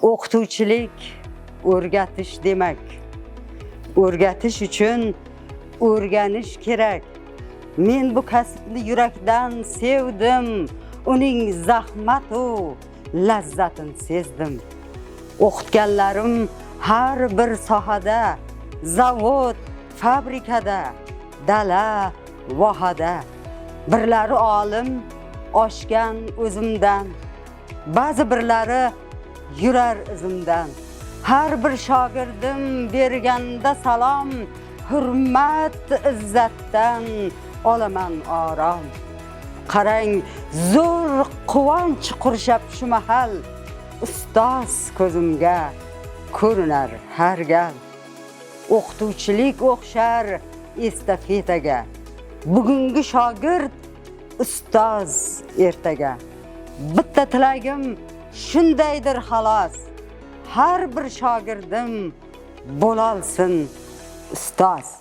O'qituvchilik o'rgatish demak. O'rgatish uchun o'rganish kerak. Men bu kasbni yurakdan sevdim, uning zahmatu lazzatini sezdim. O'qitganlarim har bir sohada, zavod, fabrikada, dala, vohada. Birlari olim, oshgan o'zimdan. Ba'zi birlari yurar izimdan. Har bir shogirdim berganda salom, hurmat izzatdan olaman orom. Qarang, zo'r quvonch qurshab shu mahal, ustoz ko'zimga ko'rinar har gal. O'qituvchilik o'xshar estafetaga. Bugungi shogird ustoz ertaga. Bitta tilagim shundaydir xolos. Har bir shogirdim bo'lolsin ustoz.